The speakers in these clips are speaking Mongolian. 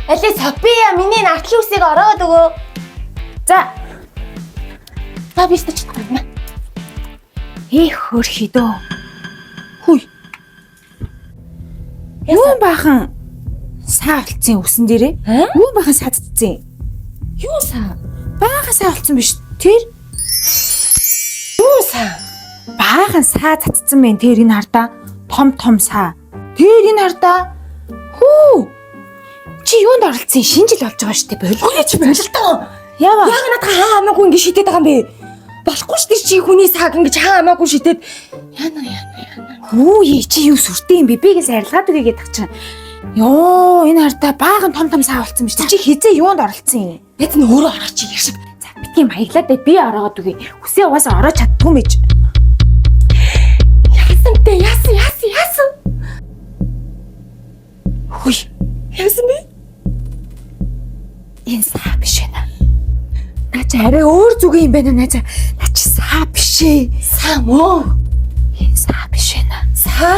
Алей София миний нартлын үсийг ороод өгөө. За. За би өстө чадахгүй юм. Эх хөрхидөө. Хүй. Юу бахан саа олцсон үсэн дээрээ? Аа? Юу бахан саадцсан? Юу саа? Баахан саа олцсон биш. Тэр Юу саа? баахан саа цацсан байх. Тэр энэ хардаа том том саа. Тэр энэ хардаа хүү. Чи юунд оролцсон? Шинэ жил болж байгаа шүү дээ. Болгүй. Үгүй чи бололтоо. Яава. Яг надад хаа хамаагүй ингэ шидэт байгаа юм бэ? Болохгүй шүү дээ чи хүний сааг ингэж хаа хамаагүй шидэт. Яна яна яна. Хүү ээ, чи юу сүртэй юм бэ? Би гээс арилгаад өгье гэдэг чинь. Йоо, энэ хардаа баахан том том саа олцсон биш. Чи хизээ юунд оролцсон юм? Яд нь өөрөө орооч чи яшиг. За битгий маяглаа дээ би ороогод үгүй. Үсээ угаасаа ороо чаддгүй мэж. Яасан бэ? Яасан яасан яасан? Хүй, Яасан бэ? энэ саа биш ээ. Наа чи арай өөр зүгийн юм байна уу найзаа? Наа чи саа биш ээ. Саа мөө. Энэ саа биш ээ. Саа.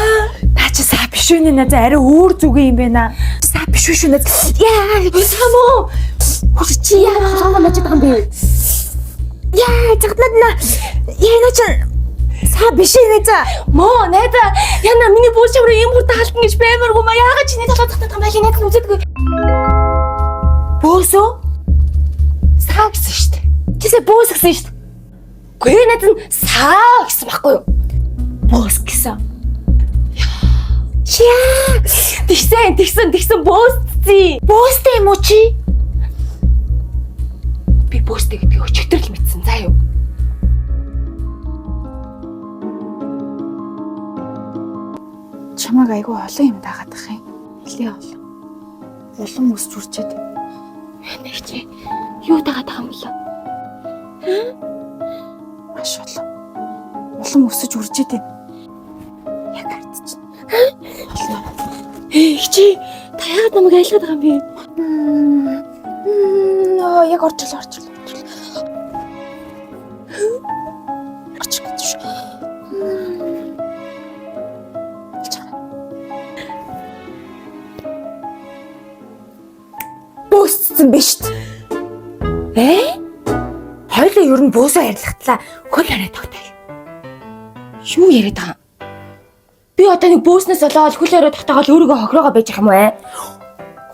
Наа чи саа биш үү найзаа? Арай өөр зүгийн юм байна. Саа биш үү шүү найз. Яа, Саа мөө. Хүр чи яа хаалгаа мажид байгаа юм бэ? яа, загнаад на. Яа, наа чи саа биш ээ найзаа. Мөө найзаа яна миний бүр шаврын ийм хүртэ халтна гэж баймаргүй маа. Яагаад чиний толгой татдаг юм бэ? Найз нь үзээдгүй. Бөөсөө? Саа гэсэн шүү дээ. Чисээ бөөс гэсэн шүү дээ. Гүй найз нь саа гэсэн байхгүй юу? Бөөс гэсэн. Яа, Тэгсэн тэгсэн тэгсэн бөөсцээ. бөөстэй юм уу чи? Би бөөстэй гэдгийг өчигдөр л мэдсэн заа юу. Чамайг айгүй олон юм дагаад ах юм. Нилээ олон. Улам өсч үрчээд. Нэг чи юу дагаад байгаа юм бэлээ? Маш олон. Улам өсөж үржээд байна. Яг хардчих. Олон. Эх чи та яагаад намайг айлгаад байгаа юм бэ? Аа, яг орчлоо, орчлоо, орчлоо. Орчих гэж шүү. Бөөсцсөн биш үү? Э? Хоёлоо ер нь бөөсөө арилгатлаа. Хөл орой тогтоё. Юу яриад байгаа юм? Би одоо нэг бөөснөөс олоод хөл өрөө тогтоогоол өөрийгөө хохироогоо байж байгаа юм уу э?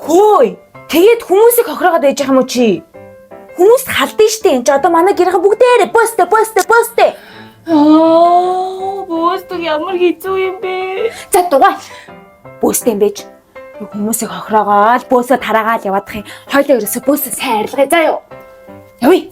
Хөөй. Тэгээд хүмүүсийг хохироогоод байж байгаа юм уу чи? Хүмүүс халдсан штэ энэ ч одоо манай гэрхэн бүгдээрээ бөөстэй бөөстэй бөөстэй. Аа, бөөстөг ямар хэцүү юм бэ? За дугаал. Бөөстэй юм байж. Хүмүүсийг хохироогоол бөөсөө тараагаал яваадах юм. Хоёлоо ерөөсөө бөөсөө сайн арилгая заа юу. Явъя.